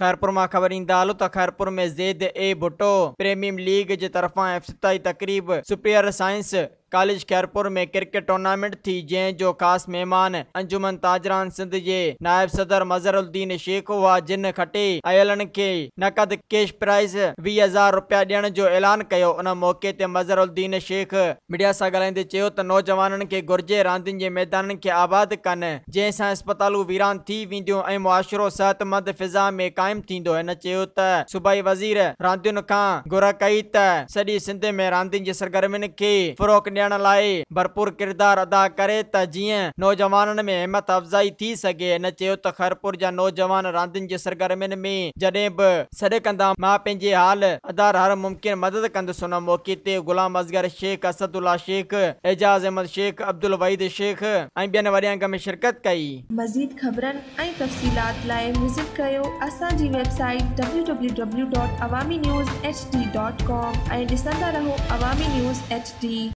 خيرپور مان خبر ايندا هلو ته Khairpur ۾ Z A Bhutto premium league جي طرفان افتتاحي تقريب superior science college Khairpur ۾ cricket tournament ٿي، جنهن جو خاص مهمان انجمن تاجران سنڌ جي نائب صدر مظهر الدين شيخ هئا، جن کٽي آيلن کي نقد ڪيش پرائز 20,000 رپيا ڏيڻ جو اعلان ڪيو. ان موقعي تي مظهر الدين شيخ ميڊيا سان ڳالهائيندي چيو ته نوجوانن کي گهرجي راندين جي ميدانن کي آباد ڪن، جنهن سان اسپتالون ويران ٿي وينديون ۽ معاشرو صحتمند فضا ۾ قائم ٿيندو. هن چيو ته صوبائي وزير راندين کان گهر ڪئي ته سڄي سنڌ ۾ راندين جي سرگرمين کي فروغ ڏيڻ لاء ڀرپور ڪردار ادا ڪري ته جيئن نوجوانن ۾ همت افزائي ٿي سگهي. هن چيو ته خيرپور جا نوجوان راندين جي سرگرمين ۾ جڏهن به سڏ ڪندا مان پنهنجي حال آهر هر ممڪن مدد ڪندس. ان موقعي تي غلام اصغر شيخ، اسد الله شيخ، اعجاز احمد شيخ، عبدالوحيد شيخ ۽ ٻين وڏي انگ ۾ شرڪت ڪئي. مزيد خبرن ۽ تفصيلات لاء وزٽ ڪريو اسان جي web site W W W dot Awami news H D dot com ۽ ڏسندا رهو عوامي نيوز ايڇ ڊي.